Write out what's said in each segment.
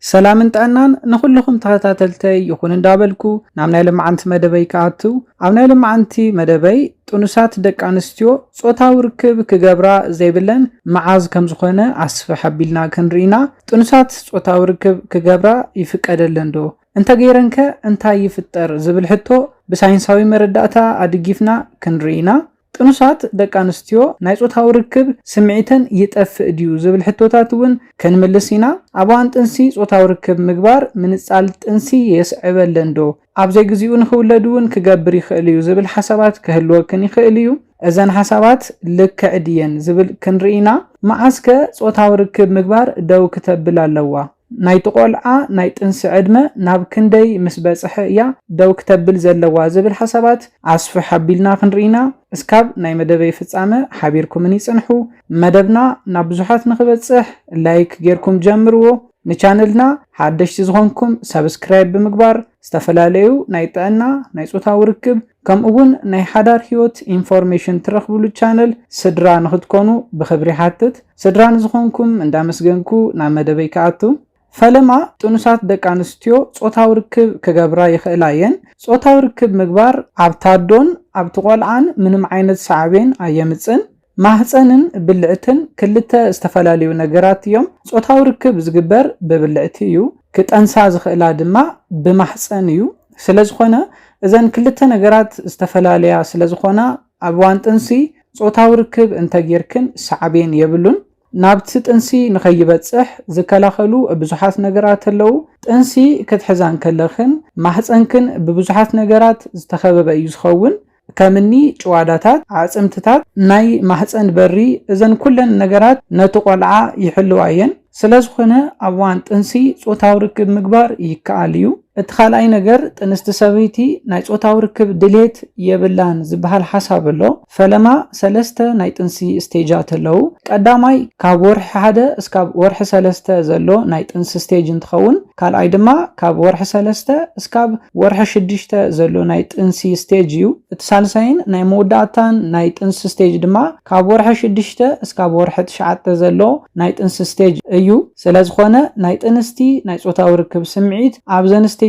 ሰላምን ጥዕናን ንኹልኹም ተኸታተልተይ ይኹን እንዳበልኩ፣ ናብ ናይ ለማዓንቲ መደበይ ክኣቱ። ኣብ ናይ ለማዓንቲ መደበይ፣ ጥኑሳት ደቂ ኣንስትዮ ጾታዊ ርክብ ክገብራ ዘይብለን መዓዝ ከም ዝኾነ ኣስፍሕ ኣቢልና ክንርኢና። ጥኑሳት ጾታዊ ርክብ ክገብራ ይፍቀደለን ዶ? እንተገይረንከ እንታይ ይፍጠር ዝብል ሕቶ ብሳይንሳዊ መረዳእታ ኣድጊፍና ክንርኢና። ጥኑሳት ደቂ ኣንስትዮ ናይ ጾታዊ ርክብ ስምዒተን ይጠፍእ ድዩ ዝብል ሕቶታት እውን ክንምልስ ኢና። ኣብ እዋን ጥንሲ ጾታዊ ርክብ ምግባር ምንጻል ጥንሲ የስዕበለን ዶ? ኣብ ዘይግዚኡ ንኽውለድ እውን ክገብር ይኽእል እዩ ዝብል ሓሳባት ክህልወክን ይኽእል እዩ። እዘን ሓሳባት ልክዕ ድየን ዝብል ክንርኢና። መዓስከ ጾታዊ ርክብ ምግባር ደው ክተብል ኣለዋ? ናይቲ ቆልዓ ናይ ጥንሲ ዕድመ ናብ ክንደይ ምስ በጽሐ እያ ደው ክተብል ዘለዋ ዝብል ሓሳባት ኣስፍሕ ኣቢልና ክንርኢና። እስካብ ናይ መደበይ ፍጻመ ሓቢርኩምኒ ጽንሑ። መደብና ናብ ብዙሓት ንኽበጽሕ ላይክ ጌርኩም ጀምርዎ። ንቻነልና ሓደሽቲ ዝኾንኩም ሰብስክራይብ ብምግባር ዝተፈላለዩ ናይ ጥዕና፣ ናይ ጾታዊ ርክብ፣ ከምኡ እውን ናይ ሓዳር ህይወት ኢንፎርሜሽን ትረኽብሉ ቻነል ስድራ ንኽትኮኑ ብኽብሪ ሓትት። ስድራ ንዝኾንኩም እንዳመስገንኩ ናብ መደበይ ክኣቱ። ፈለማ ጥኑሳት ደቂ ኣንስትዮ ጾታዊ ርክብ ክገብራ ይኽእላ እየን። ጾታዊ ርክብ ምግባር ኣብታ ኣዶን ኣብቲ ቆልዓን ምንም ዓይነት ሳዕቤን ኣየምጽን። ማህፀንን ብልዕትን ክልተ ዝተፈላለዩ ነገራት እዮም። ጾታዊ ርክብ ዝግበር ብብልዕቲ እዩ። ክጠንሳ ዝኽእላ ድማ ብማህፀን እዩ። ስለ ዝኾነ እዘን ክልተ ነገራት ዝተፈላለያ ስለ ዝኾና ኣብ እዋን ጥንሲ ጾታዊ ርክብ እንተጌርክን ሳዕቤን የብሉን። ናብቲ ጥንሲ ንኸይበጽሕ ዝከላኸሉ ብዙሓት ነገራት ኣለዉ። ጥንሲ ክትሕዛ እንከለኽን ማህፀንክን ብብዙሓት ነገራት ዝተኸበበ እዩ ዝኸውን። ከምኒ ጭዋዳታት፣ ኣዕጽምትታት፣ ናይ ማህፀን በሪ፣ እዘን ኩለን ነገራት ነቲ ቆልዓ ይሕልዋ እየን። ስለ ዝኾነ ኣብ እዋን ጥንሲ ጾታዊ ርክብ ምግባር ይከኣል እዩ። እቲ ካልኣይ ነገር፣ ጥንስቲ ሰበይቲ ናይ ጾታዊ ርክብ ድሌት የብላን ዝበሃል ሓሳብ ኣሎ። ፈለማ ሰለስተ ናይ ጥንሲ ስቴጃት ኣለዉ። ቀዳማይ ካብ ወርሒ ሓደ እስካብ ወርሒ ሰለስተ ዘሎ ናይ ጥንሲ ስቴጅ እንትኸውን፣ ካልኣይ ድማ ካብ ወርሒ ሰለስተ እስካብ ወርሒ ሽዱሽተ ዘሎ ናይ ጥንሲ ስቴጅ እዩ። እቲ ሳልሳይን ናይ መወዳእታን ናይ ጥንሲ ስቴጅ ድማ ካብ ወርሒ ሽዱሽተ እስካብ ወርሒ ትሽዓተ ዘሎ ናይ ጥንሲ ስቴጅ እዩ። ስለ ዝኾነ ናይ ጥንስቲ ናይ ጾታዊ ርክብ ስምዒት ኣብዘን ስቴጃት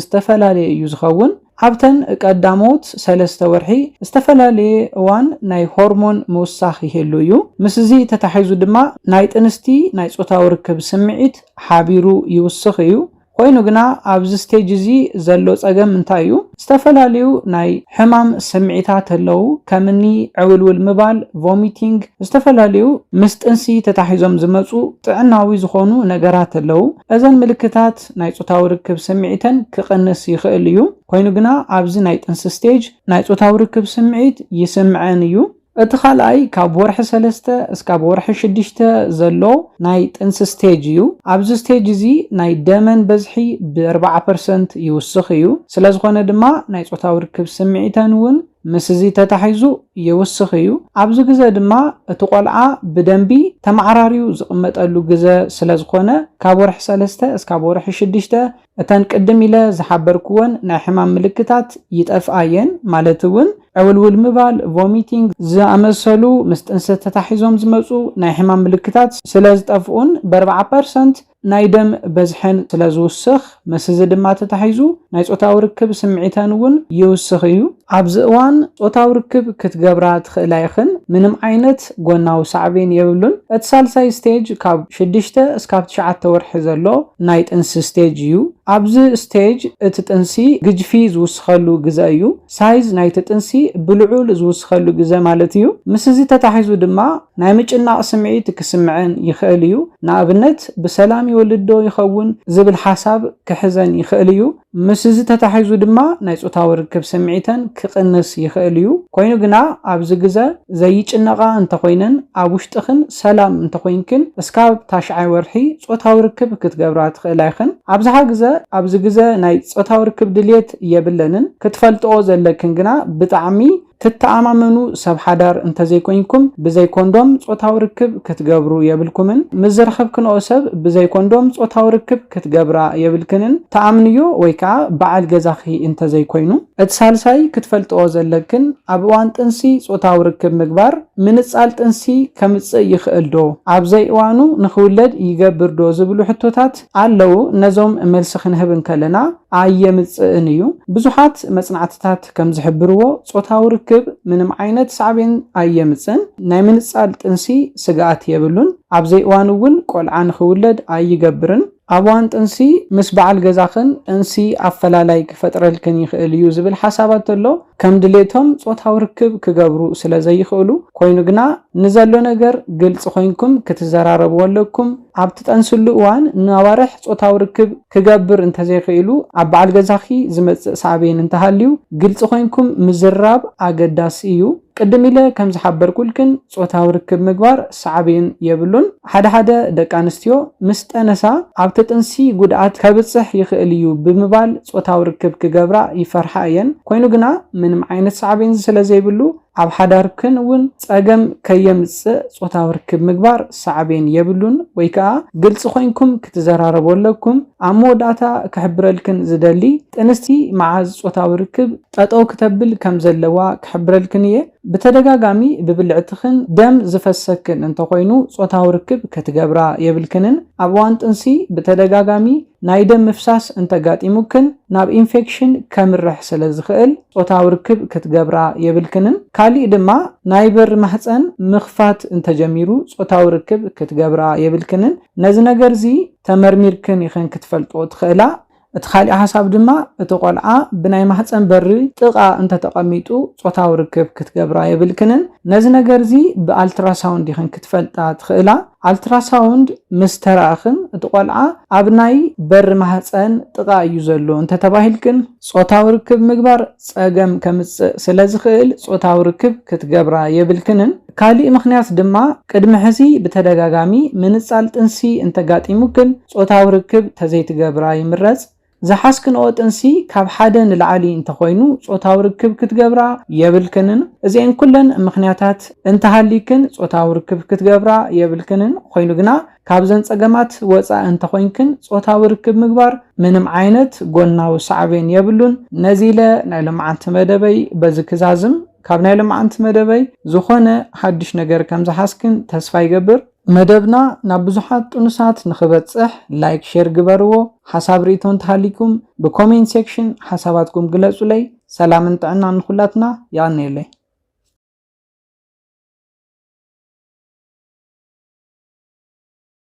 ዝተፈላለየ እዩ ዝኸውን። ኣብተን ቀዳሞት ሰለስተ ወርሒ ዝተፈላለየ እዋን ናይ ሆርሞን ምውሳኽ ይህሉ እዩ። ምስዚ ተታሒዙ ድማ ናይ ጥንስቲ ናይ ጾታዊ ርክብ ስምዒት ሓቢሩ ይውስኽ እዩ። ኮይኑ ግና ኣብዚ ስቴጅ እዚ ዘሎ ጸገም እንታይ እዩ? ዝተፈላለዩ ናይ ሕማም ስምዒታት ኣለዉ፣ ከምኒ ዕውልውል ምባል፣ ቮሚቲንግ፣ ዝተፈላለዩ ምስ ጥንሲ ተታሒዞም ዝመጹ ጥዕናዊ ዝኾኑ ነገራት ኣለዉ። እዘን ምልክታት ናይ ጾታዊ ርክብ ስምዒተን ክቕንስ ይኽእል እዩ። ኮይኑ ግና ኣብዚ ናይ ጥንሲ ስቴጅ ናይ ጾታዊ ርክብ ስምዒት ይስምዐን እዩ። እቲ ካልኣይ ካብ ወርሒ ሰለስተ እስካብ ወርሒ ሽዱሽተ ዘሎ ናይ ጥንሲ ስቴጅ እዩ። ኣብዚ ስቴጅ እዚ ናይ ደመን በዝሒ ብ ኣርባዓ ፐርሰንት ይውስኽ እዩ። ስለ ዝኾነ ድማ ናይ ጾታዊ ርክብ ስምዒተን እውን ምስ እዚ ተታሒዙ ይውስኽ እዩ። ኣብዚ ግዘ ድማ እቲ ቆልዓ ብደንቢ ተመዓራርዩ ዝቕመጠሉ ግዘ ስለ ዝኾነ ካብ ወርሒ ሰለስተ እስካብ ወርሒ ሽዱሽተ እተን ቅድም ኢለ ዝሓበርክወን ናይ ሕማም ምልክታት ይጠፍኣ እየን። ማለት እውን ዕውልውል ምባል፣ ቮሚቲንግ ዝኣመሰሉ ምስ ጥንሲ ተታሒዞም ዝመፁ ናይ ሕማም ምልክታት ስለ ዝጠፍኡን ብ ኣርባዓ ፐርሰንት ናይ ደም በዝሐን ስለ ዝውስኽ፣ ምስ እዚ ድማ ተታሒዙ ናይ ጾታዊ ርክብ ስምዒተን እውን ይውስኽ እዩ። ኣብዚ እዋን ጾታዊ ርክብ ክትገብራ ትኽእላ ኢኽን። ምንም ዓይነት ጎናዊ ሳዕቤን የብሉን። እቲ ሳልሳይ ስቴጅ ካብ ሽዱሽተ እስካብ ትሽዓተ ወርሒ ዘሎ ናይ ጥንሲ ስቴጅ እዩ። ኣብዚ ስቴጅ እቲ ጥንሲ ግጅፊ ዝውስኸሉ ግዘ እዩ። ሳይዝ ናይቲ ጥንሲ ብልዑል ዝውስኸሉ ግዘ ማለት እዩ። ምስ እዚ ተታሒዙ ድማ ናይ ምጭናቕ ስምዒት ክስምዐን ይኽእል እዩ። ንኣብነት፣ ብሰላም ይወልድ ዶ ይኸውን ዝብል ሓሳብ ክሕዘን ይኽእል እዩ። ምስ እዚ ተታሒዙ ድማ ናይ ጾታዊ ርክብ ስምዒተን ክቕንስ ይኽእል እዩ። ኮይኑ ግና ኣብዚ ግዘ ዘይጭነቓ እንተኾይነን ኣብ ውሽጥኽን ሰላም እንተኾይንክን እስካብ ታሽዓይ ወርሒ ጾታዊ ርክብ ክትገብራ ትኽእላ ኢኽን። ኣብዝሓ ግዘ ኣብዚ ግዘ ናይ ጾታዊ ርክብ ድልየት የብለንን። ክትፈልጥኦ ዘለክን ግና ብጣዕሚ ትተኣማመኑ ሰብ ሓዳር እንተዘይኮይንኩም፣ ብዘይ ኮንዶም ጾታዊ ርክብ ክትገብሩ የብልኩምን። ምስ ዝረኸብክንኦ ሰብ ብዘይ ኮንዶም ጾታዊ ርክብ ክትገብራ የብልክንን። ተኣምንዮ ወይ ከኣ በዓል ገዛኺ እንተዘይኮይኑ። እቲ ሳልሳይ ክትፈልጥኦ ዘለክን፣ ኣብ እዋን ጥንሲ ጾታዊ ርክብ ምግባር ምንጻል ጥንሲ ከምጽእ ይኽእል ዶ? ኣብ ዘይእዋኑ ንኽውለድ ይገብር ዶ? ዝብሉ ሕቶታት ኣለዉ። ነዞም መልሲ ክንህብ እንከለና፣ ኣየምጽእን እዩ። ብዙሓት መጽናዕትታት ከም ዝሕብርዎ፣ ጾታዊ ርክብ ምንም ዓይነት ሳዕቤን ኣየምጽእን፣ ናይ ምንጻል ጥንሲ ስግኣት የብሉን። ኣብ ዘይእዋኑ እውን ቆልዓ ንኽውለድ ኣይገብርን። ኣብ እዋን ጥንሲ ምስ በዓል ገዛኽን ጥንሲ ኣፈላላይ ክፈጥረልክን ይኽእል እዩ ዝብል ሓሳባት ኣሎ። ከም ድሌቶም ጾታዊ ርክብ ክገብሩ ስለ ዘይኽእሉ፣ ኮይኑ ግና ንዘሎ ነገር ግልጺ ኮይንኩም ክትዘራረብዎ ኣለኩም። ኣብ ትጠንስሉ እዋን ንኣዋርሕ ጾታዊ ርክብ ክገብር እንተዘይኽኢሉ፣ ኣብ በዓል ገዛኺ ዝመጽእ ሳዕቤን እንተሃልዩ፣ ግልጺ ኮይንኩም ምዝራብ ኣገዳሲ እዩ። ቅድም ኢለ ከም ዝሓበርኩልክን፣ ጾታዊ ርክብ ምግባር ሳዕቤን የብሉን። ሓደ ሓደ ደቂ ኣንስትዮ ምስ ጠነሳ ኣብቲ ጥንሲ ጉድኣት ከብጽሕ ይኽእል እዩ ብምባል ጾታዊ ርክብ ክገብራ ይፈርሓ እየን። ኮይኑ ግና ምንም ዓይነት ሳዕቤን ስለ ዘይብሉ፣ ኣብ ሓዳርክን እውን ጸገም ከየምጽእ ጾታዊ ርክብ ምግባር ሳዕቤን የብሉን፣ ወይ ከኣ ግልጺ ኮይንኩም ክትዘራረቡ ኣለኩም። ኣብ መወዳእታ ክሕብረልክን ዝደሊ፣ ጥንስቲ መዓዝ ጾታዊ ርክብ ጠጠው ክተብል ከም ዘለዋ ክሕብረልክን እየ። ብተደጋጋሚ ብብልዕትኽን ደም ዝፈሰክን እንተኾይኑ፣ ጾታዊ ርክብ ክትገብራ የብልክንን። ኣብ እዋን ጥንሲ ብተደጋጋሚ ናይ ደም ምፍሳስ እንተጋጢሙክን፣ ናብ ኢንፌክሽን ከምርሕ ስለ ዝኽእል፣ ጾታዊ ርክብ ክትገብራ የብልክንን። ካሊእ ድማ፣ ናይ በሪ ማህጸን ምኽፋት እንተጀሚሩ፣ ጾታዊ ርክብ ክትገብራ የብልክንን። ነዚ ነገርዚ ተመርሚርክን ኢኽን ክትፈልጦ ትኽእላ። እቲ ካሊእ ሓሳብ ድማ፣ እቲ ቆልዓ ብናይ ማህጸን በሪ ጥቓ እንተተቐሚጡ፣ ጾታዊ ርክብ ክትገብራ የብልክንን። ነዚ ነገርዚ ብኣልትራሳውንድ ኢኽን ክትፈልጣ ትኽእላ። ኣልትራሳውንድ ምስ ተራእኽን፣ እቲ ቆልዓ ኣብ ናይ በሪ ማህጸን ጥቓ እዩ ዘሎ እንተተባሂልክን፣ ጾታዊ ርክብ ምግባር ጸገም ከምጽእ ስለ ዝኽእል፣ ጾታዊ ርክብ ክትገብራ የብልክንን። ካሊእ ምኽንያት ድማ፣ ቅድሚ ሕዚ ብተደጋጋሚ ምንጻል ጥንሲ እንተጋጢሙክን፣ ጾታዊ ርክብ ተዘይትገብራ ይምረጽ። ዝሓዝክንኦ ጥንሲ ካብ ሓደ ንላዕሊ እንተኾይኑ፣ ጾታዊ ርክብ ክትገብራ የብልክንን። እዚኤን ኩለን ምኽንያታት እንተሃልይክን፣ ጾታዊ ርክብ ክትገብራ የብልክንን። ኮይኑ ግና፣ ካብዘን ጸገማት ወጻኢ እንተኾይንክን፣ ጾታዊ ርክብ ምግባር ምንም ዓይነት ጎናዊ ሳዕቤን የብሉን። ነዚ ኢለ ናይ ሎማዓንቲ መደበይ በዚ ክዛዝም። ካብ ናይ ሎማዓንቲ መደበይ ዝኾነ ሓድሽ ነገር ከም ዝሓዝክን ተስፋ ይገብር። መደብና ናብ ብዙሓት ጥኑሳት ንኽበጽሕ፣ ላይክ፣ ሼር ግበርዎ። ሓሳብ ርእይቶ እንተሃሊኩም፣ ብኮሜንት ሴክሽን ሓሳባትኩም ግለጹለይ። ሰላምን ጥዕናን ንኹላትና። የቐንየለይ።